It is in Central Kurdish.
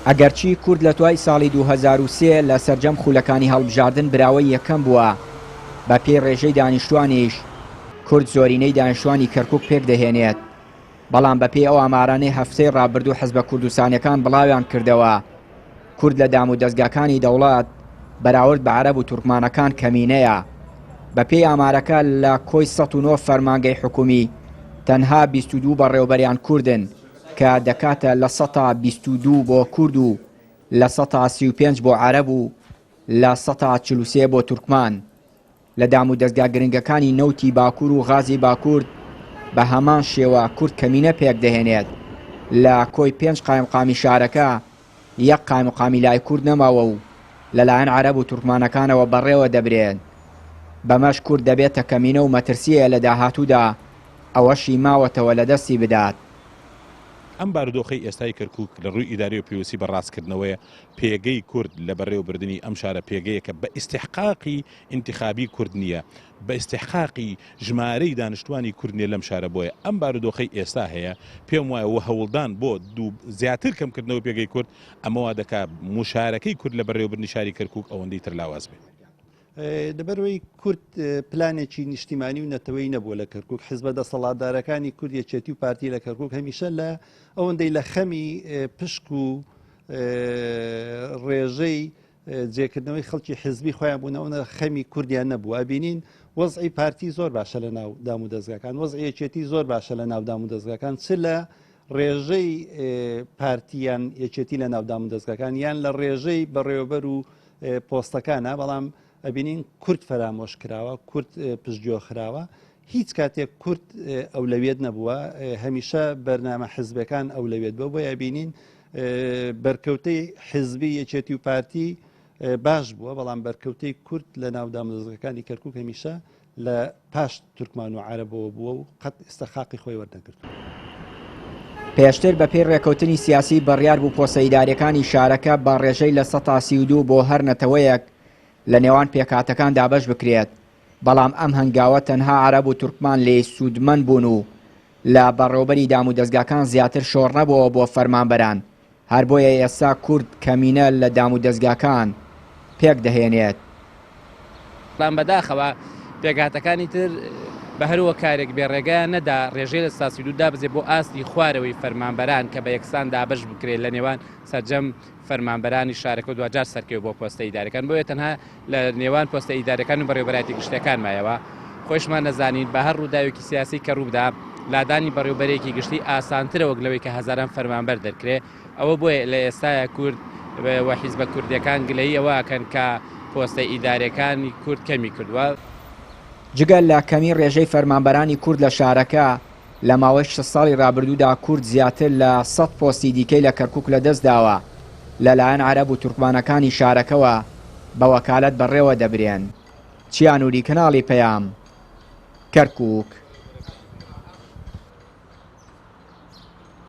ئەگەرچی کورد لە دوای ساڵی 2003 لە سەرجەم خولەکانی هەڵبژاردن براوەی یەکەم بووە، بە پێی ڕێژەی دانیشتوانیش کورد زۆرینەی دانیشتوانی کەرکوک پێکدەهێنێت، بەڵام بە پێی ئەو ئامارانەی هەفتەی ڕابردوو حزبە کوردستانیەکان بڵاویان کردەوە، کورد لە دامودەزگاکانی دەوڵەت بەراورد بە عەرەب و تورکمانەکان کەمینەیە. بەپێی ئامارەکە لە کۆی 109 فەرمانگەی حکومی تەنها 22 بەڕێوبەریان کوردن کە دەکاتە لە سەتا 22 بۆ کورد و لە سەتا 35 بۆ عەرەب و لە سەتا 43 بۆ تورکمان. لە دامودەزگا گرنگەکانی نەوتی باکوور و غازی باکوورد بە هەمان شێوە کورد کەمینە پێکدەهێنێت، لە کۆی پێنج قایمقامی شارەکە یەک قایمقامی لای کورد نەماوە و لەلایەن عەرەب و تورکمانەکانەوە بەڕێوە دەبرێن، بەمەش کورد دەبێتە کەمینە و مەترسییە لە داهاتوودا ئەوەشی ماوەتەوە لەدەستی بدات. ئەم بارودۆخەی ئێستای کەرکوک لە ڕووی ئیداریەوە پێویستی بە ڕاستکردنەوەیە، پێگەی کورد لە بەڕێوەبردنی ئەم شارە پێگەیەکە بە ئیستیحقاقی ئینتیخابی کورد نییە، بە ئیستیحقاقی ژمارەی دانیشتوانی کورد نییە لەم شارە بۆیە ئەم بارودۆخەی ئێستا هەیە پێم وایە و هەوڵدان بۆ دوو زیاتر کەمکردنەوەی پێگەی کورد ئەمە وا دەکا موشارەکەی کورد لە بەڕێوەبردنی شاری کەرکوک ئەوەندەی تر لاواز بێ. لەبەرئەوەی کورد پلانێکی نیشتیمانی و نەتەوەی نەبووە لە کەرکک حزبە دەسەڵاتدارەکانی کورد یەکێتی و پارتی لە کەرکک هەمیشە لە ئەوەندەی لە خەمی پشک و ڕێژەی جێکردنەوەی خەڵکی حزبی خۆیان بوونەوە خەمی کوردیان نەبوو ئەبینین وەزعی پارتی زۆر باشە لە ناو دام و دەستگاکان وەزعی یەکێتی زۆر باشە لە ناو دام و دەستگاکان چ لە ڕێژەی پارتیان یەکێتی لە ناو دام و دەستگاکان یان لە ڕێژەی بەڕێوەبەر و پۆستەکانە بەڵام ئەبینین کورد فەرامۆش کراوە کورد پشتگوێ خراوە هیچ کاتێک کورد ئەولەویەت نەبووە هەمیشە بەرنامە حزبەکان ئەولەویەت بووە بۆیە بینین بەرکەوتەی حزبی یەکێتی و پارتی باش بووە بەڵام بەرکەوتەی کورد لە ناو دامودەزگەکانی کەرکک هەمیشە لە پاش تورکمان و عەرەبەوە بووە و قەت ئیستحقاقی خۆی وەرنەگرتووە. پێشتر بەپێی ڕێکەوتنی سیاسی بڕیار بوو پۆستە ئیداریەکانی شارەکە بە ڕێژەی 32% بۆ هەر نەتەوەیەک لە نێوان پێکهاتەکان دابەش بکرێت، بەڵام ئەم هەنگاوە تەنها عەرەب و تورکمان لێی سوودمەند بوون و لە بەڕێوەبەری دامودەزگاکان زیاتر شۆڕنەبۆوە بۆ فەرمانبەران، هەر بۆیە ئێستا کورد کەمینە لە دامودەزگاکان پێک دەهێنێت. بەڵام بەداخەوە پێکهاتەکانی تر بە هەر هۆکارێک بێ ڕێگایان نەدا ڕێژەی 32% دابەزێ بۆ ئاستی خوارەوەی فەرمانبەران کە بە یەکسان دابەش بکرێت لە نێوان سەرجەم فەرمانبەرانی شارەکە و دواجار سەرکەوێت بۆ پۆستە ئیداریەکان بۆیە تەنها لە نێوان پۆستە ئیداریەکان و بەڕێوەبەرایەتی گشتیەکان مایەوە خۆشمان نەزانین بە هەر ڕووداوێکی سیاسی کە ڕووبدا لادانی بەڕێوبەرێکی گشتی ئاسانترە وەک لەوەی کە هەزاران فەرمانبەر دەرکرێ ئەوە بۆیە لە ئێستایا کورد و حیزبە کوردیەکان گلەیی ئەوە ئەکەن کە پۆستە ئیداریەکانی کورد کەمی کردووە. جگە لە کەمی ڕێژەی فەرمانبەرانی کورد لە شارەکە، لە ماوەی 60 ساڵی رابردوودا کورد زیاتر لە 100 پۆستی دیکەی لە کەرکوک لەدەستداوە، لەلایەن عەرەب و تورکمانەکانی شارەکەوە بە وەکالەت بەڕێوەدەبرێن. چیا نوری کەناڵی پەیام، کەرکوک.